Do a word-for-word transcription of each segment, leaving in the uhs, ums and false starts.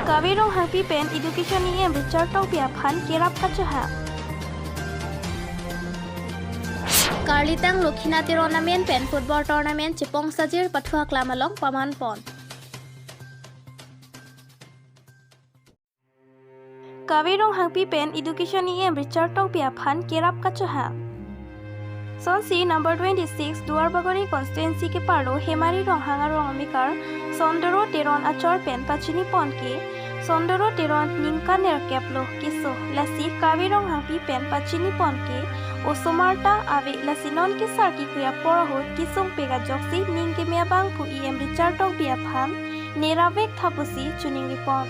Kave Ronghangpi pen Education E M Richard Tokbi aphan kerap kachohang. Karlitang Lokhinath Teron amen pen football tournament Chepong Sajir pathu aklam along paman pon. Kave Ronghangpi pen Education E M Richard Tokbi aphan kerap kachohang. Sonsi number twenty-six Duarbagori constituency keparlo Hemari Ronghang arong amekar Sondoro Teron achor pen pachini pon ke, Sondoro Teron ningkan nerkep lo keso, lasi Kave Ronghangpi pen pachini pon ke osomar ta ave, lasi non kesar kekui apor ahut kesung pik ajoksi ning keme abangphu E M Richard Tokbi aphan nerap vek tha pusi choningri pon.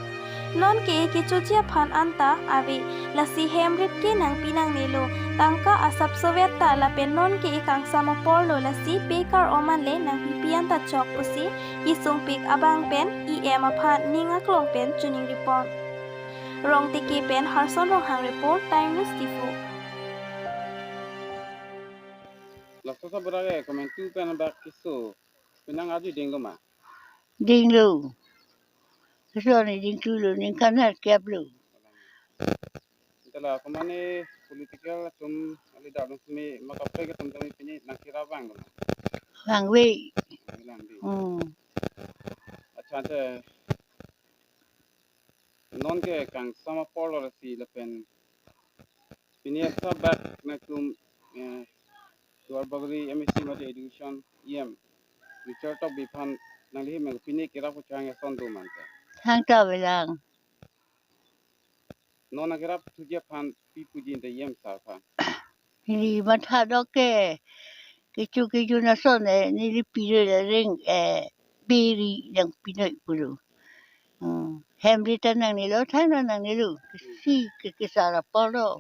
Non ke kechoji aphan anta ave, lasi hem rip ke nangpi nangnelo, tangka asap sovet ta lapen non ke kangsam apor lo, lasi pe kar-om an le nangpipi anta chok pusi kesung pik abang pen E M aphan ning aklong pen choningri pon. Rongteke pen Harson Ronghang report, Time News Diphu. Laso sabura ke komantu pen bak keso penang arju dinglo ma? Dinglo. Keso ne dingthulo, ningkan nerkep lo. Anta la komane political atum ali dardun simi makaprek atum tumi pini nangkira vanglo ma? Vangve. Vangve. Hmm. Accha, anta non ke kangsam apor lo, lasi lapen pini asap bak nangtum, eh, Duarbagori M A C mate Education E M Richard Tokbi aphan nangli hem pini kerap kachohang ason do ma anta? Hang ta avelang. Non nangkerap thuji aphan pi puji anta E M sir aphan? Neli matha dok ke, kecho kecho nason, eh, neli pire le reng, eh, biri dang pinoi pulo. Hmm. Hem rip ta nangnelo, thang ta nangnelo. Kesi ke kesar apor lo.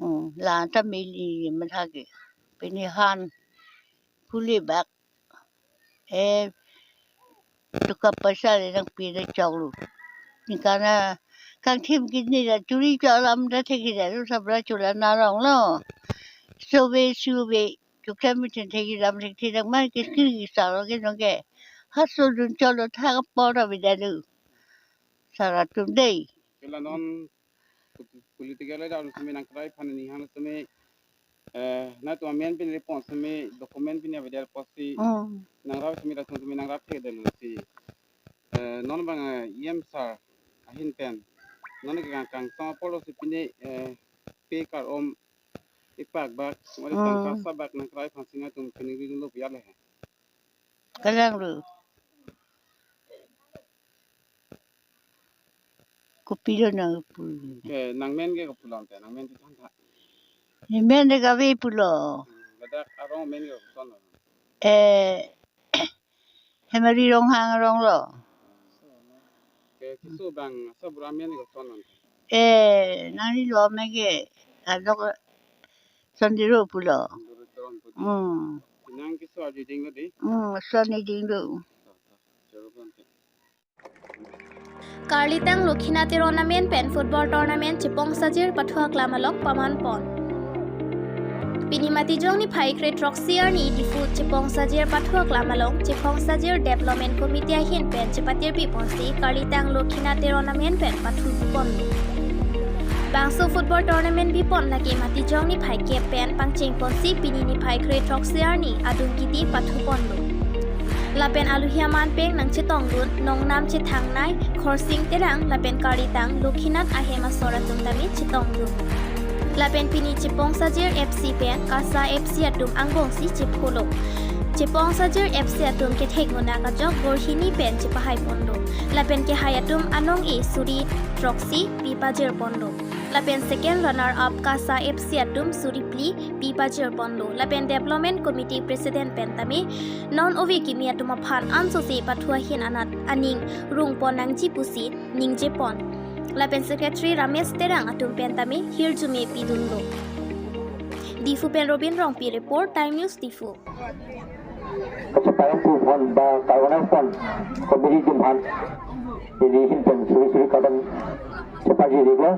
Hmm. La ta meli matha ke. Pini han pule bak. Eh, tuka paisa le nangpi ta choklo. Ningkan akangthim kini ta churi chok alam ta thekji lo, sabra chula narong lo. Sove sove, chuktham mithen thekji lam thekji dang man ke kiri salo ke nong ke. Haso dun choklo, thang apor ta bida lo. Sar atum dei. Kela non political leader simi nangkrai aphan ninghang simi, eh, nangtum amen pini pon simi document pini avedet apotsi, hmm, nangrap simi latum simi nangrap thekdetlo si. Eh, non bang, eh, E M sir ahin pen non ke kang, kangsam apor lo si pini, eh, pe kar-om ipak bak, mari, hmm, tangka asap bak nangkrai aphan si nangtum pini ri lo pu ya le he. Kalang lo. Kopilo nangpu? Ke nangmen ke kopi lo ante, nangmen ke thantha. Nemen ke Kave pulo. Hmm, ladak arong amen ke koson lo? Eh, Hemari Ronghang arong lo. Ke keso bang asabura amen ke koson lo? Eh, nangnelo amen ke adok Sondoro pulo. Sondoro Teron pu. Hmm. Nang keso arju dinglo dei? Hmm, son ne dinglo. Karlitang Lokhinath Teron amen pen football tournament Chepong Sajir pathu aklam along paman pon. Pini Matijong niphai kre-throksi arni Diphu Chepong Sajir pathu aklam along Chepong Sajir Development Committee ahin pen chepatirpi ponsi Karlitang Lokhinath Teron amen pen pathu ponlo. Bangso football tournament bipon lake Matijong niphai kep pen pangcheng ponsi pini niphai kre-throksi arni adung kiti pathu ponlo. Lapen aluhi aman pen nangchetongdun Nongnam Chethangnai, Khorsing Terang lapen Karlitang Lokhinath ahem asor atum tame chetongdun. Lapen pini Chepong Sajir F C pen Kasa F C atum angbongsi chepholo. Chepong Sajir F C atum kethek munak ajok goal hini pen chepahai ponlo. Lapen kehai atum anong-e suri throksi pi pajir ponlo. Lapen second runner up Kasa F C atum suri phli pi pajir ponlo. Lapen Development Committee President pen tame non ove kimi atum aphan ansose pathu ahin anat aning rung pon nangji pusi ningje pon. Lapen Secretary Ramesh Terang atum pen tame hirjume pidunlo. Diphu pen Robin Rongpi report, Time News Diphu. Kachepahai pu aphan ba ka-organize pon committee atum aphan neli ahin pen suri suri kardom chepajir iklo.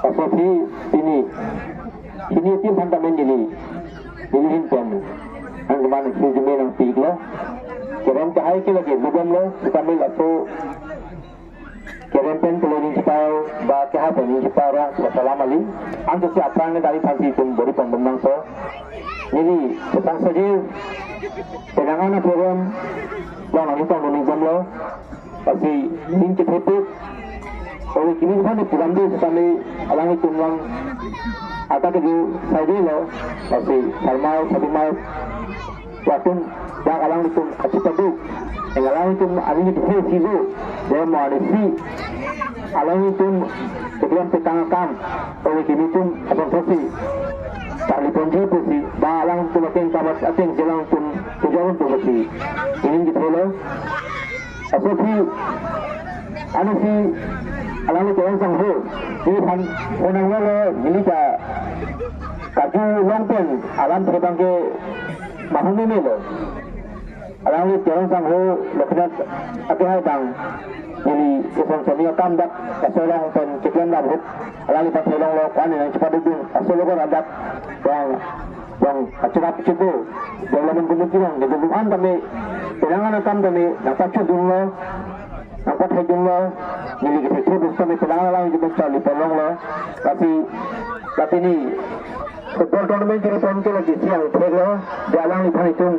Laso aphi pini hini team aphan tame neli, neli ahin pen nangkeman hirjume nangpi iklo. Kereng kehai ke lake lubom lo, setame laso Kerem pen pule ning chipau ba kehai pen ning chipau rong salam kali. Anke si aphrang ne dari thansi itum bor-i pon bomnang so. Neli Chepong Sajir penang ana program long nang tong ning bomlo. Lasi ning chepepuk. Ove kimi aphan ni program di setame alanglitum lang ata ke di saide lo. Lasi sarmai sabimai latum dak alanglitum kachipadu. Eng alanglitum aning di he sizo. Demo ani si alanglitum program petang akam. Ove kimi atum aphan thasi. Charli ponji pusi ba alanglitum ateng kamat ateng si alanglitum tujawan pusi. Ini gitu lo. Aso phi, anu si, alangli Terang Sangho, neli aphan phone nanglo, neli ta karju long pen alam thebang ke mahum meme lo. Alangli Terang Sangho, Loknath akehai abang, neli ison soni akam dak, kasorong pen chiklem lam hut, alangliphan thelonglo, kwan nang chepadukdun, asologon adak, bang, bang, achirap chiku, development committee bang, development an tame, penang ana kam tame, nangpachudunlo, nangpathedunlo, neli kethek thek bus tame, penang ana lang jibus charli ponlonglo, lasi, lasi ni, football tournament kiri pon ke lagi siang theklo, dia alangliphan itum,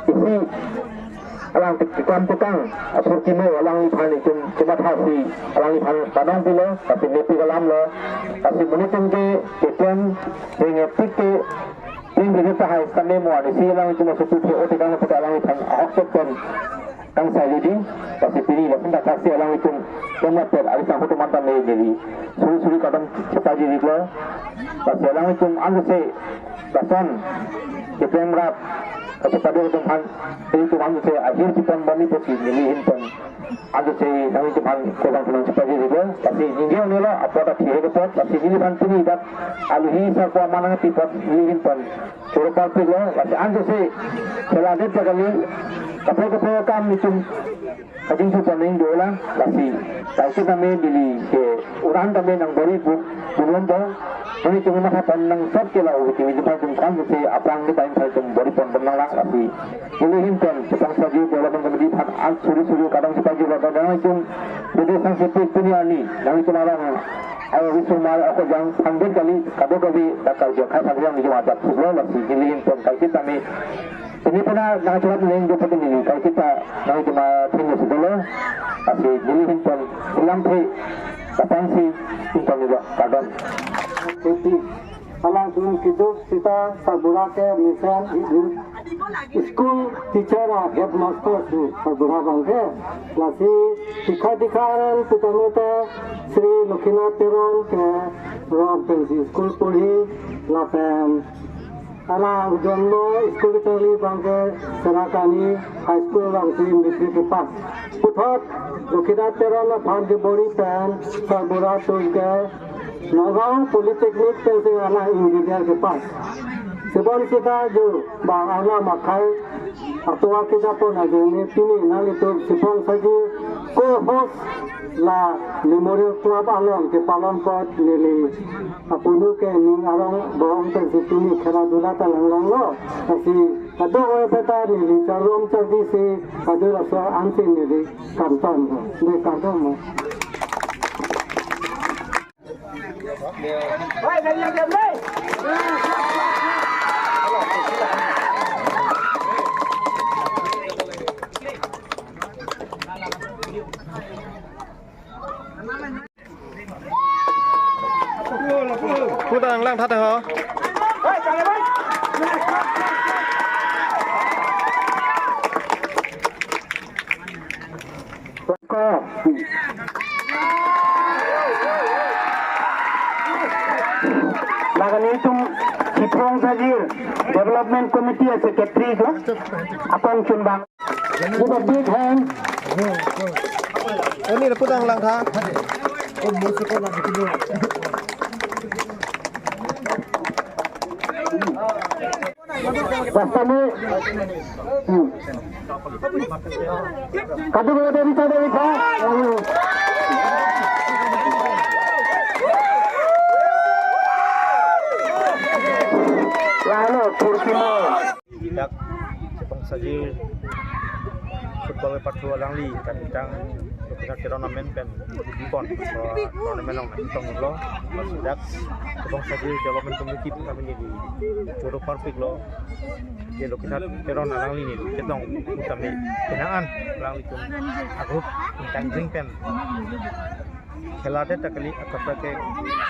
isi alang tik tikam tukang, asur kimo alangliphan itum chemathasi, alangliphan panong pilo, lasi mepik alam lo, lasi monit atum ke, ketem, ring etik ke, ring ring tahai kane mo, ani si alanglitum asur puthe o tikang puthe alangliphan, ahok tek pen, kangsai lidi, lasi pini, lasi tak taksi alanglitum, kemat pet, ari sangkut teman tame lidi, suri suri kadam chepajiriklo, lasi alanglitum, anse, lason, ketem rap, kachepadu atum aphan, itum anse ahir chipon bani pusi neli ahin pen. Anse nanglitum aphan kurang kurang chepajiriklo. Lasi ningje nelo, apot athe ke pot, lasi neliphan pini dak, aluhi sarpo amanang pi pot neli ahin pen. Choro parpiklo, lasi anse, khela det kali, kaprek kaprek akam itum, kajingthu paning dolang, lasi, kaike tame neli ke uran tame nang bor-i pu, punlong to, neli tumi matha pon nang sot ke la, ove kimi atum aphan tum kan si, aphrang ni time aphan tum bor-i pon pon nang lang, lasi, neli ahin pen, Chepong Sajir development committee aphan, an suri suri kadam chepaji kadam nang itum, bede sang sepik pini ani, nanglitum arong, ayo risumar ako jang panggen kali, kado kali, dakal jang khai panggen yang jang ajak puklo, lasi, neli ahin pen, kaike tame, Pini pena nang churap neng do pati neli, kai kita nang cuma thengno si dolo, lasi neli ahin pen, ilang the, datang si, ahin pen juga, kardom. Iti, alang tum kiduk sita sarbura ke mission, school teacher a headmaster si sarbura abang ke, lasi tikha tikha aran putame ta Sri Lokinath Teron ke rong pensi school porhi lapen alang jonmo school charli abang ke Serakani High School alongsi matric kepass. Puthot Lokinath Teron aphan kebor-i pen sarbura atum ke Nagaon Polytechnic pensi alang engineer kepass. Chibon sita ju bang alam akhai atovar kejapon ajoine pini nanglitum Chepong Sajir co-host la Memorial Club along kepalon apot neli apunu ke ning arong bohong pensi pini khela dula ta langlonglo. Lasi kadokave ta neli charlom chardisi kado laso ansi neli kangton. Neli kangton mo. Pudang lang that ho. Ko. Lakan itum Chepong Sajir Development Committee Secretary ko. Apang chumbang. With a big hand. Ini pudang lang that. Basta mo. Hmm. Kadu ko dari tadi kita. Lalu kursi mo. Dak Chepong Sajir football pathu alangli kan tang Teron amen pen dipon, so, tournament along nangtonglo. Lasi dak Kebong Sajir Development Committee pen kami di choro parpiklo. Ke Lokinath Teron alangli ni chetong utame penang an alanglitum a-group ingtang jing pen khela det ta kali, akapa ke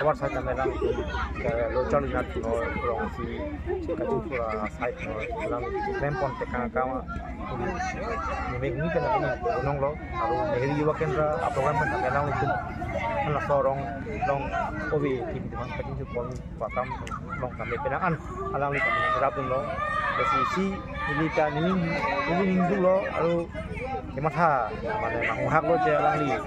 kavar sa tame alanglitum, eh, Lochar Linat no rong si Kachingpura side no alang rempon tekang kama. Memeng ni pen alanglitum nonglo, aru Nehru Yuva Kendra a-program pen alanglitum halaso arong along ove team teman Kachingpura pakam along kami penang an alanglitum rapdunlo. Lasi isi neli ta neli, neli ningduklo, aru kematha mane manghaklo je alangli, ah,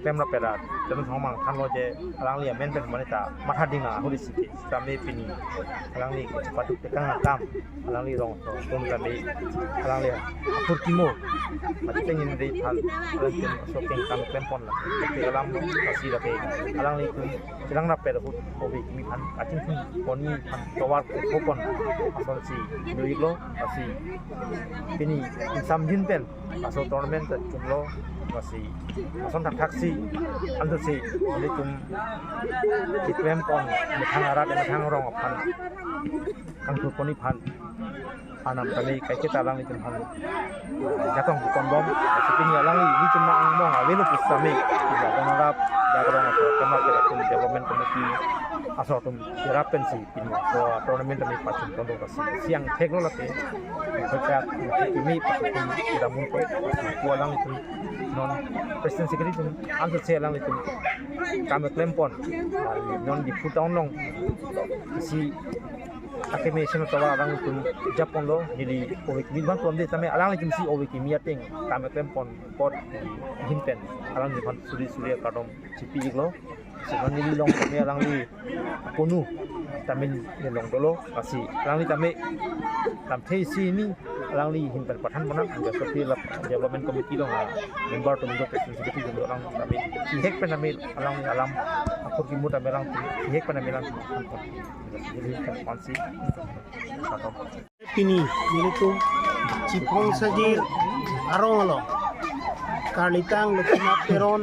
pemra pera, teman thong mangthanlo je alangli amen pen mane ta matha ding ahut isi ke, sitame pini alangli kepatuk tekang akam, alangli rong so tum kami, alangli apor kimo, mati tengin dei aphan alangtum so kengkam klempon la, ke alam asi lake alanglitum chelang rap per ahut ove kimi aphan kachingthum ponji aphan tovar kopon asonsi doiklo. Lasi pini ingsamjin pen laso tournament ta chunlo. Lasi ason thakthak si, ansi nelitum keklempon methang arat methang arong aphan kangthur ponji aphan anam kami kaiketa alanglitum aphan jatong pon bom. Lasi pini alangli nelitum nang angbong avelo pusitame, ya, Dongrap, ya, Dongrap, so, kema kira tum development committee aso atum cherap pensi pini so tournament kami pachun tondo kasi. Siang theklo lake, pekak, kimi pachun damun ko, ku alanglitum non president secretary atum ansose alanglitum kam keklempon, non Diphu town along si akeme sino tovar alanglitum japonlo, neli ove kimi bang tuam de tame alanglitum si ove kimi ateng kam keklempon apot ahin pen alangliphan suri suri akardom chipi-iklo. Sino neli along tame alangli aponu tame neli along dolo, lasi alangli tame lamthe isi ni alangli ahin pen pathan mana, anke so pi la development committee along a member atum do, president secretary atum do, alang tame ihek pen tame alangli alam apor kimo tame alang ihek pen tame alang neli pen pansi. Pini nelitum Chiphong Sajir arong along karlitang Lokinath Teron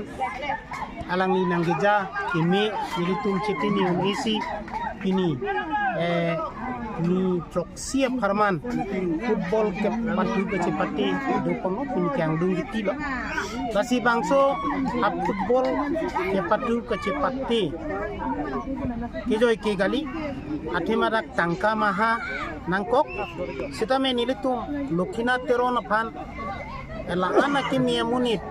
alangli nangkeja keme nelitum chetini un-isi pini, eh, ni throksi apharman football kepatu kachepate do pangno pini kangdung kitilo. Lasi bangso a-football kepatu kachepate kejoi ke kali, athema dak tangka maha nangkok. Sitame nelitum Lokinath Teron aphan la-an akimi amonit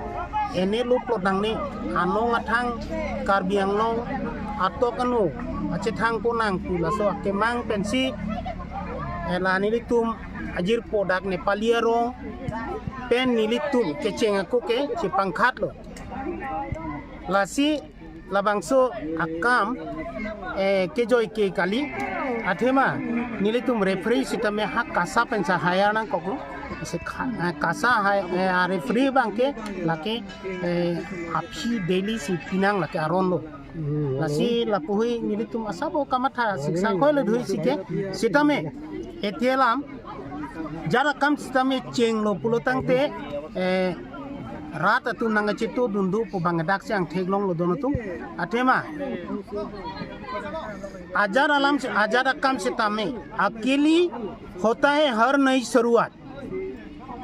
ene luplo nangne, anong athang Karbi Anglong atok anu achethang ko nang pu laso akemang pensi la nelitum ajirpo dak Nepali arong pen nelitum kecheng ako ke chepangkhatlo. Lasi labangso akam, eh, kejoi ke kali, athema nelitum referee sitame ha KASA pensi hire nangkoklo. Si kha-, eh, KASA hai, eh, a-referee abangke lake, eh, aphi daily si pinang lake aron lo. Lasi lapuhui nelitum asabo kamatha siksa khoilo dhui sike, sitame etialam jara kam sitame chenglo pulo tangte, eh, rat atum nangkachetu dundu pu bang dak siang theklonglo don atum. Athema ajat alam si, ajat akam sitame, अकेली होता है हर नई शुरुआत,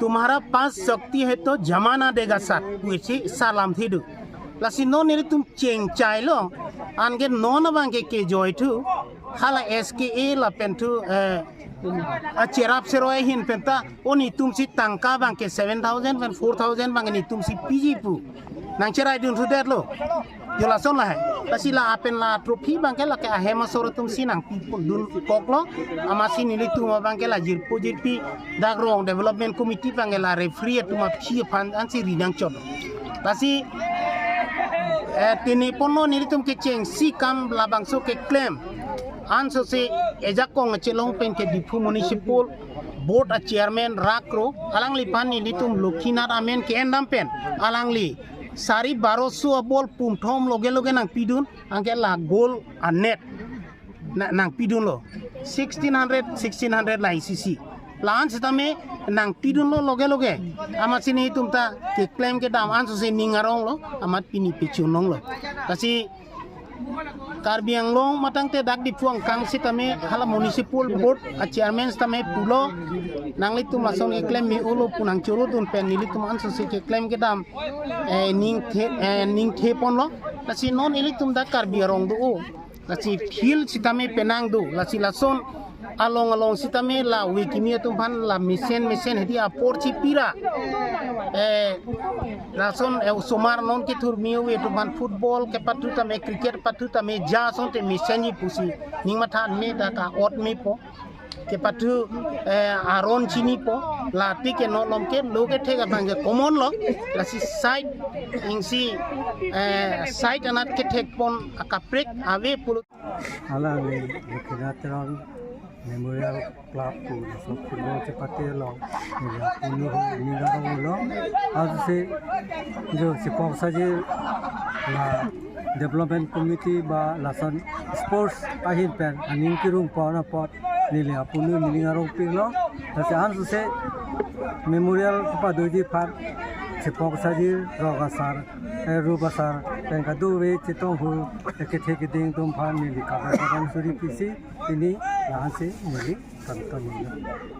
तुम्हारा पास शक्ति है तो जमाना देगा साथ, pusi salam thidu. Lasi non nelitum chengchailo, anke non abangke kejoi thu, hala S K A lapen thu, eh, acherap seroi ahin penta, o netum si tangka abangke seven thousand pen four thousand abangke netum si piji pu nangcherai dun thudetlo. Jo lason lahai. Lasi la apen la trophy abangke lake ahem asor atum si nangpi pon dun koklo. Amatsi nelitum abangke la jirpo jirpi dak rong development committee abangke la referee atum aphi aphan ansi ri nangchot. Lasi, eh, tini ponlo nelitum kechengsi kam labangso keklem. Ansose ejakong achelong pen ke Diphu Municipal Board a-chairman Rakro, alangliphan nelitum Lokinath amen ke-endam pen alangli sari baroso a-ball pumthom loge loge nangpidun, anke la goal a-net na, nangpidunlo. Sixteen hundred, sixteen hundred la isi isi. La-an sitame nangpidunlo loge loge. Amatsi nelitum ta keklem kedam ansose ning aronglo, amat pini pechun longlo. Lasi Karbi Anglong matangte dak Diphu angkang sitame hala municipal board a chairman sitame pulo, nanglitum lason keklem me-olo pu nangchorotdun pen nelitum ansose keklem kedam, eh, ningthe, eh, ningthe ponlo. Lasi non ilitum dak Karbi arong do-o. Lasi field sitame penang do. Lasi lason along along sitame la ove kimi atum aphan la mesen mesen hedi apor chipira. Eh, lason, eh, osomar non kethur me-ove atum aphan football kepathu tame, cricket pathu tame, ja asonte mesenji pusi ning matha an me ta ka-ot mepo. Kepathu, eh, aron chinipo, lati ke non lom ke lo kethek abang ke common lo. Lasi side isi, eh, side anat kethek pon akaprek ave pulo. Alangli Lakshinath Teron Memorial Club pu laso football chepate along neli apunu ning aronglo. Ansose jo chepok saji la development committee ba lason sports ahin pen aning kerung pon apot neli apunu ning arongpiklo. Lasi ansose memorial kepadoji aphan chepok saji rong asar, eh, rup asar pen kadokave chetong hu, eh, kethe keding atum aphan neli kardom suri pisi pini la-ansi neli kangton neli.